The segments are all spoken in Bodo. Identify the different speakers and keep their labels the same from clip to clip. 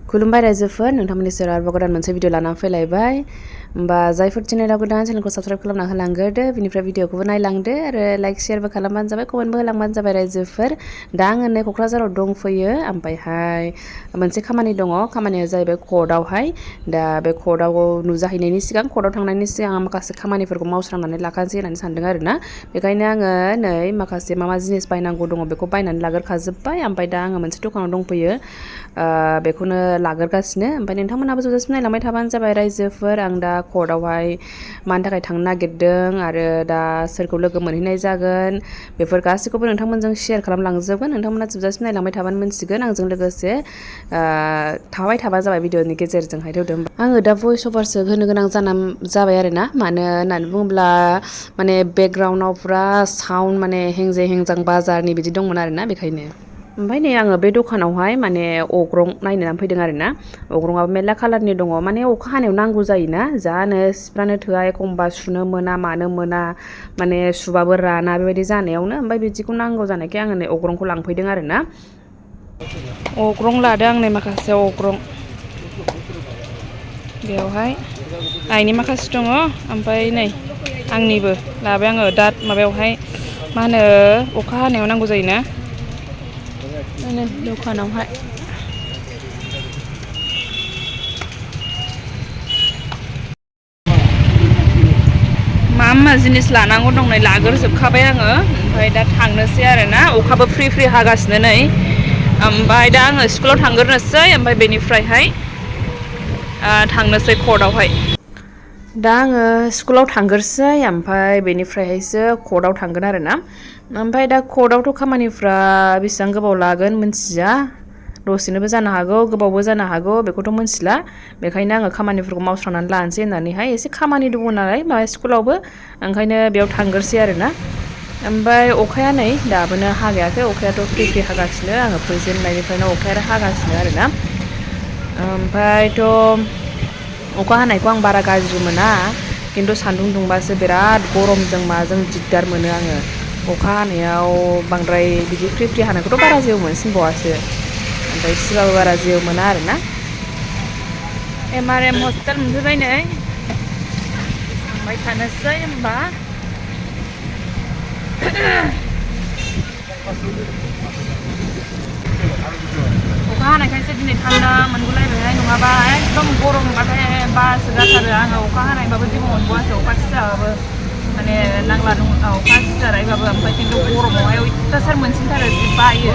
Speaker 1: खुलुमबाय रायजोफोर नोंथांमोननि सेराव आरोबाव गोदान मोनसे भिडिअ लाना फैलायबाय होमबा जायफोर चेनेलाव गोदान चेनेलखौ साबस्क्राइब खालामना होलांग्रोदो बिनिफ्राय भिडिअखौबो नायलांदो आरो लाइक शेयारबो खालामबानो जाबाय कमेन्टबो होलांबानो जाबाय रायजोफोर दा आङो नै क'क्राझाराव दंफैयो ओमफ्रायहाय मोनसे खामानि दङ खामानिया जाहैबाय कर्टआवहाय दा बे कर्टआव नुजाहैनायनि सिगां कर्टआव थांनायनि सिगां आं माखासे खामानिफोरखौ मावस्रांनानै लाखानोसै होननानै सानदों आरोना बेखायनो आङो नै माखासे मा जिनिस बायनांगौ दङ बेखौ बायनानै लाग्रोखाजोब्बाय ओमफ्राय दा आङो मोनसे दखानाव दंफैयो बेखौनो लाग्रोगासिनो ओमफ्राय नोंथांमोनहाबो जोबजासिम नायलांबाय थाबानो जाबाय रायजोफोर आं दा कर्टआवहाय मानि थाखाय थांनो नागिरदों आरो दा सोरखौ लोगो मोनहैनाय जागोन बेफोर गासैखौबो नोंथांमोनजों शेयार खालामलांजोबगोन नोंथांमोना जोबजासिम नायलांबाय थाबानो मोनसिगोन आंजों लोगोसे थाबाय थाबा जाबाय भिडिअनि गेजेरजोंहाय थेवदो आङो दा भइस अभारसो होनो गोनां जाबाय आरोना मानो होननानै बुङोब्ला माने बेकग्राउन्डआव फुरा साउन्ड माने हेंजे हेंजां बाजारनि बिदि दंमोन आरोना बेखायनो ओमफ्राय नै आङो बे दखानावहाय माने अग्रं नायनानै फैदों आरोना अग्रंआबो मेरला कालारनि दङ माने अखा हानायाव नांगौ जायोना जानो सिफ्रानो थोआ एखमबा सुनो मोना मानो मोना माने सुबाबो राना बेबायदि जानायावनो ओमफ्राय बिदिखौ नांगौ जानायखाय आङो नै अग्रंखौ लांफैदों आरोना अग्रं लादों आं नै माखासे अग्रं बेवहाय आइनि माखासे दङ ओमफ्राय नै आंनिबो लाबाय आङो दा माबायावहाय मा होनो अखा हानायाव नांगौ जायोना दखानावहाय मा जिनिस लानांगौ दं नै लाग्रोजोबखाबाय आङो ओमफ्राय दा थांनोसै आरोना अखाबो फ्रि फ्रि हागासिनो नै ओमफ्राय दा आङो स्कुलाव थांग्रोनोसै ओमफ्राय बेनिफ्रायहाय थांनोसै कर्टआवहाय दा आङो स्कुलाव थांग्रोसै ओमफ्राय बेनिफ्रायहायसो कर्टआव थांगोन आरोना ओमफ्राय दा कर्टआवथ' खामानिफ्रा बेसेबां गोबाव लागोन मिन्थिया दसेनोबो जानो हागौ गोबावबो जानो हागौ बेखौथ' मिन्थिला बेखायनो आङो खामानिफोरखौ मावस्रांनानै लानोसै होननानैहाय एसे खामानि दङ नालाय माबा स्कुलावबो ओंखायनो बेयाव थांग्रोसै आरोना ओमफ्राय अखाया नै दाबोनो हागायाखै अखायाथ' फ्रि फ्रि हागासिनो आङो फैजेननायनिफ्रायनो अखाया हागासिनो आरोना ओमफ्रायथ' अखा हानायखौ आं बारा गाज्रि मोना खिन्थु सान्दुं दुंबासो बिराद गरमजों माजों दिगदार मोनो आङो अखा हानायाव बांद्राय बिदि फ्रि फ्रि हानायखौथ' बारा जेबो मोनसिनबावासो ओमफ्राय सिबाबो बारा जेबो मोना आरोना MRM हस्पिटाल मोनफैबाय नै थांबाय थानोसै होमबा अखा हानायखायसो दिनै थान्दा मोनगुलायबायहाय नङाबा एकदम गरमबाथाय बासो गाथारो आङो अखा हानायबाबो जेबो मोनबावासो अखा सिजाबाबो माने नांला अखा सिजानायबाबो ओमफ्राय खिन्थु गरमावहाय अयथासार मोनसिनथारो जि बायो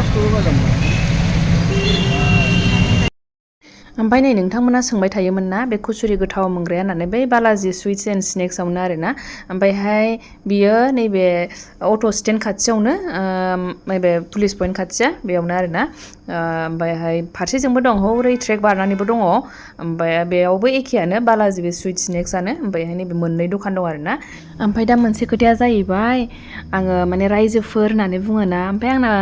Speaker 1: ओमफ्राय नै नोंथांमोना सोंबाय थायोमोन ना बे कुसुरि गोथाव मोनग्राया होननानै बै बालाजि सुइट्स एन्ड स्नेक्सआवनो आरोना ओमफ्रायहाय बियो नैबे अट' स्टेन्ड खाथियावनो नैबे पुलिस पइन्ट खाथिया बेयावनो आरोना ओमफ्रायहाय फारसेजोंबो दं हौरै ट्रेक बारनानैबो दङ ओमफ्राय बेयावबो एखेयानो बालाजि बे सुइट स्नेक्सआनो ओमफ्रायहाय नैबे मोननै दखान दं आरोना ओमफ्राय दा मोनसे खोथाया जाहैबाय आङो माने रायजोफोर होननानै बुङोना ओमफ्राय आंना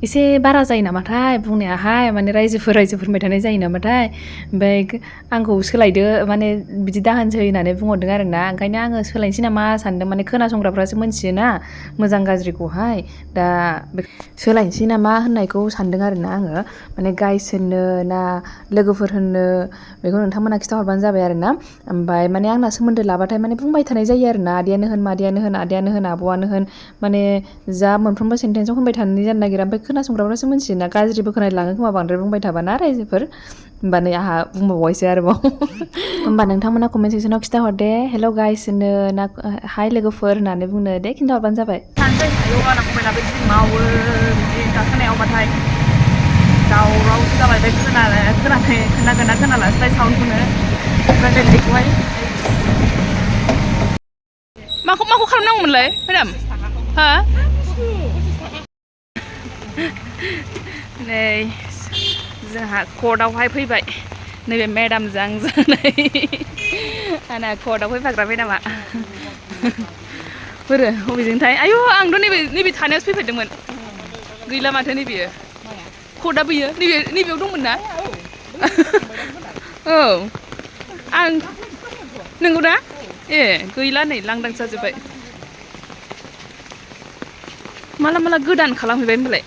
Speaker 1: एसे बारा जायो नामाथाय बुंनायाहाय माने रायजोफोर होनबाय थानाय जायो नामाथाय ओमफ्राय आंखौ सोलायदो माने बिदि दाहोनसै होननानै बुंहरदों आरोना ओंखायनो आङो सोलायनोसै नामा सानदों माने खोनासंग्राफ्रासो मिथियोना मोजां गाज्रिखौहाय दा सोलायनोसै नामा होननायखौ सानदों आरोना आङो माने गाइस होननो ना लोगोफोर होननो बेखौ नोंथांमोना खिन्थाहरबानो जाबाय आरोना ओमफ्राय माने आंना सोमोन्दो लाबाथाय माने बुंबाय थानाय जायो आरोना आदैयानो होन मादैयानो होन आदायानो होन आब'आनो होन माने जा मोनफ्रोमबो सेन्टेन्सआव होनबाय थानाय जानो नागिरा ओमफ्राय खोनासंग्राफ्रासो मिथियोना गाज्रिबो खोनालाङो खोमा बांद्राय बुंबाय थाबाना रायजोफोर होमबा नै आंहा बुंबावबायसो आरोबाव होमबा नोंथांमोना कमेन्ट सेक्सनाव खिन्थाहर दे हेल' गाइस होनो ना हाय लोगोफोर होननानै बुंनो दे खिन्थाहरबानो जाबाय सानसै आयौ आंना मबाइलाबो जि मावो बिदि गाखोनायावबाथाय दावरावसो जाबाय बे खोनागोन ना खोनालासैलाय साउन्डखौनो रायज्लायनायखौहाय माखौ खालामनांगौमोनलाय मेडाम हा नै जोंहा कर्टआवहाय फैबाय नैबे मेडामजों आंजों नै आंना कर्टआव फैफाग्रा मेडामा बोरो बबेजोंथाय आयु आंथ' नैबे थानायावसो फैफेरदोंमोन गैला माथो नैबेयो कर्टआ बैयो नैबेयाव दंमोन ना औ आं नंगौ ना ए गैला नै लांदां जाजोब्बाय माला गोदान खालामहैबाय होनबालाय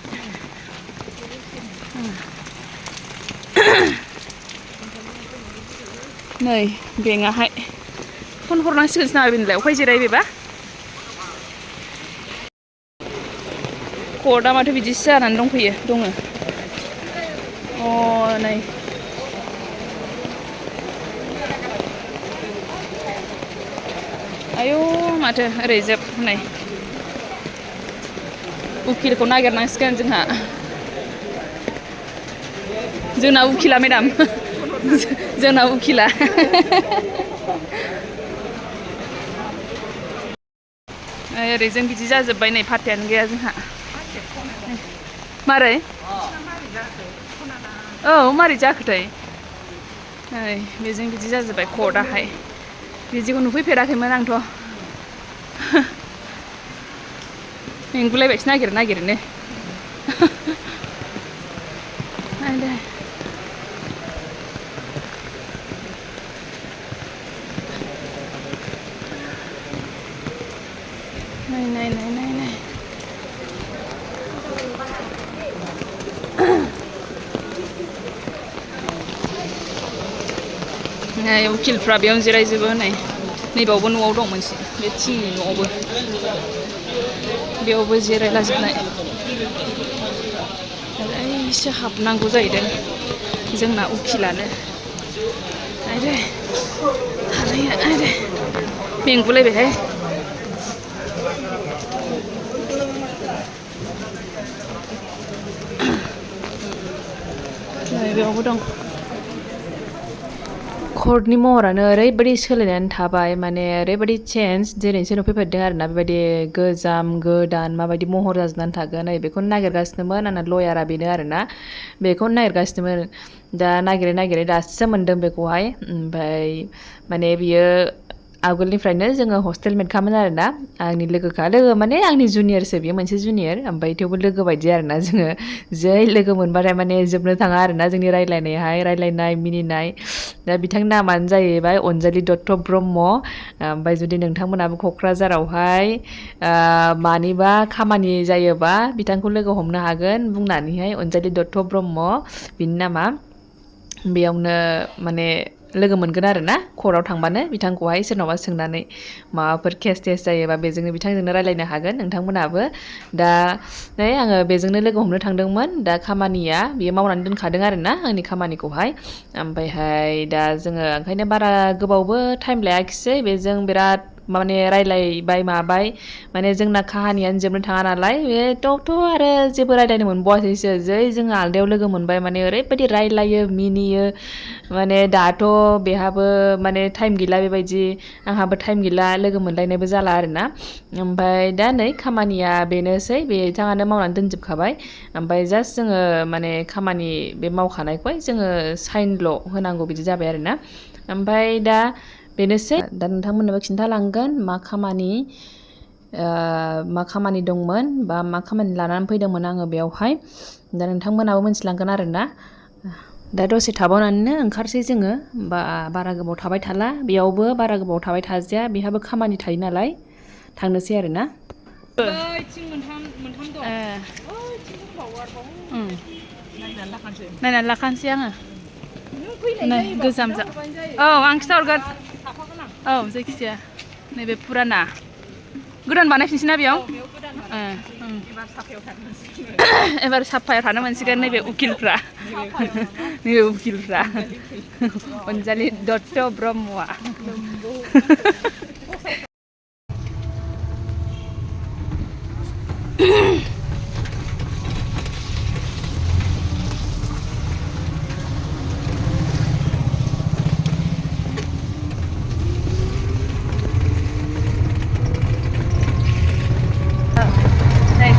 Speaker 1: नै बेंआहाय फन हरनांसिगोनसो नामा बेनोलाय अफाय जिरायबायबा कर्टआ माथो बिदिसो जानानै दङ नै आयौ माथो ओरै जोब नै उकिलखौ नागिरनांसिगोन जोंना उकिला मेडाम जोंना उकिला ओरैजों बिदि जाजोब्बाय नै फाथ्थायानो गैया जोंहा मारै औ मारै जाखोथाय नै बेजों बिदि जाजोब्बाय कर्टआहाय बिदिखौ नुफैफेराखैमोन आंथ' मेंगुलायबायसो नागिरनो नाय उकिलफ्रा बेयावनो जिरायजोबो नैबावबो न'आव दं मोनसे बे थिंनि न'आवबो बेयावबो जिरायलाजोबनाय ओरैसो हाबनांगौ जाहैदों जोंना उकिलानो मेंगुलायबायहाय बेयावबो दं कर्टनि महरानो ओरैबायदि सोलायनानै थाबाय माने ओरैबायदि चेन्ज दिनैसो नुफैफेरदों आरोना बेबायदि गोजाम गोदान माबायदि महर जाजोबनानै थागोन बेखौनो नागिरगासिनोमोन आंना लयारा बेनो आरोना बेखौनो नागिरगासिनोमोन दा नागिरै दासो मोनदों बेखौहाय ओमफ्राय माने बियो आगोलनिफ्रायनो जोङो हस्टेल मेटखामोन आरोना आंनि लोगो माने आंनि जुनियरसो बियो मोनसे जुनियर ओमफ्राय थेवबो लोगो बायदि आरोना जोङो जै लोगो मोनबाथाय माने जोबनो थाङा आरोना जोंनि रायलायनाय मिनिनाय दा बिथांनि नामानो जाहैबाय अनजालि दत्त ब्रह्म ओमफ्राय जुदि नोंथांमोनाबो क'क्राझारावहाय मानिबा खामानि जायोबा बिथांखौ लोगो हमनो हागोन बुंनानैहाय अनजालि दत्त ब्रह्म बिनि नामा बेयावनो माने लोगो मोनगोन आरोना कर्टआव थांबानो बिथांखौहाय सोरनावबा सोंनानै माबाफोर केस जायोबा बिथांजोंनो रायलायनो हागोन नोंथांमोनाबो दा आङो बेजोंनो लोगो हमनो थांदोंमोन दा खामानिया बियो मावनानै दोनखादों आरोना आंनि खामानिखौहाय ओमफ्रायहाय दा जोङो ओंखायनो बारा गोबावबो टाइम लायाखिसै बेजों बिराद माने रायलायबाय माबाय माने जोंना काहानियानो जोबनो थाङा नालाय बेथ' आरो जेबो रायलायनो मोनबावासैसो जै जोङो आलदायाव लोगो मोनबाय माने ओरैबायदि रायलायो मिनियो माने दाथ' बेहाबो माने टाइम गैला बेबायदि आंहाबो टाइम गैला लोगो मोनलायनायबो जाला आरोना ओमफ्राय दा नै खामानिया बेनोसै बिथाङानो मावनानै दोनजोबखाबाय ओमफ्राय जास्ट जोङो माने खामानि बे मावखानायखौहाय जोङो साइनल' होनांगौ बिदि जाबाय आरोना ओमफ्राय दा बेनोसै दा नोंथांमोननोबो खिन्थालांगोन मा खामानि दंमोन बा मा खामानि लानानै फैदोंमोन आङो बेयावहाय दा नोंथांमोनाबो मिथिलांगोन आरोना दा दसे थाबावनानैनो ओंखारसै जोङो बारा गोबाव थाबाय थाला बेयावबो बारा गोबाव थाबाय थाजाया बेहाबो खामानि थायो नालाय थांनोसै आरोना नायनानै लाखानोसै आङो गोजाम औ आं खिथाहरगोन औ जायखिजाया नैबे फुराना गोदान बानायफिनसैना बेयाव एबार साफायाव थानो मोनसिगोन नैबे उकिलफ्रा अनजालि दत्त ब्रह्मआ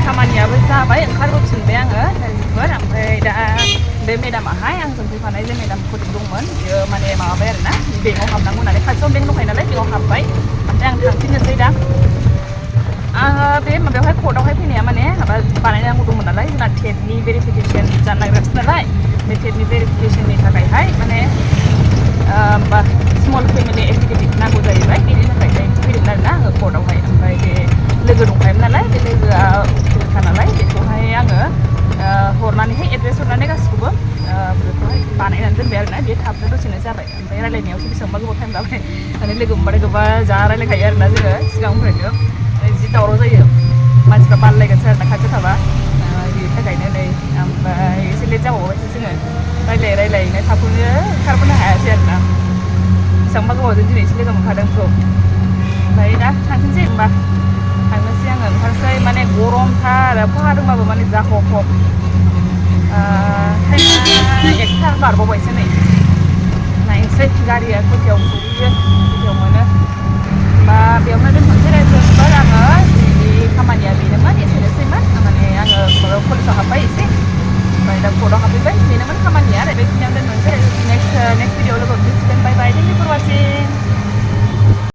Speaker 1: खामानियाबो जाबाय ओंखारबोफिनबाय आङो ओमफ्राय दा बे मेडामाहाय आंजों फैफानाय जे मेडाम दंमोन बियो माने माबाबाय आरोना बेंकआव हाबनांगौ होननानै खाथियाव बेंक दंखायो नालाय बेंकआव हाबबाय ओमफ्राय आं थांफिननोसै दा आङो बे माबायावहाय कर्टआवहाय फैनाया माने माबा बानायनांगौ दंमोन नालाय जोंना टेटनि भेरिफिकेसन जानो नागिरगासिनो नालाय बे टेटनि भेरिफिकेसननि थाखायहाय माने स्मल फेमिलि एफिडेभिट नांगौ जाहैबाय बेनि थाखायहाय फैदोंमोन आरोना आङो कर्टआवहाय ओमफ्राय बे लोगो दंखायोमोन नालाय बे लोगोआ उकिलखा नालाय बेखौहाय आङो हरनानैहाय एड्रेस हरनानै गासिखौबो बेखौहाय बानायनानै दोनबाय आरोना बे थाबनो दसेनो जाबाय ओमफ्राय रायलायनायावसो बेसेबांबा लाबाय माने लोगो मोनबाथाय गोबां जा रायलायखायो आरोना जोङो सिगांनिफ्रायनो जि दावराव जायो मानसिफ्रा बानलायगोनसो आरोना खाथियाव थाबा बेनि थाखायनो नै ओमफ्राय एसे लेट जाबावबायसो जोङो रायलायैनो थाबखौनो ओंखारबोनो हायासै आरोना बेसेबांबा गोबावजों दिनै एसे लोगो मोनखादों ब्र ओमफ्राय दा थांफिनसै होमबा थांनोसै आङो ओंखारसै माने गरमथार अखा हादोंबाबो माने जा हब हब टाइमा 1टा बारबावबायसो नै नायनोसै गारिया खयथायाव सहैयो खयथायाव मोनो होमबा बेयावनो दोनथ'नोसै रायज्लायनोबा आङो दिनैनि खामानिया बेनोमोन एसेनोसैमोन माने आङो कलेजाव हाबबाय एसे ओमफ्राय दा कर्टआव हाबफैबाय बेनोमोन खामानिया आरो बेखिनियावनो दोनथ'नोसै नेक्स्ट भिडिअ लोगो मोनफिनसिगोन बाय बाय थेंक इउ फर वाचिं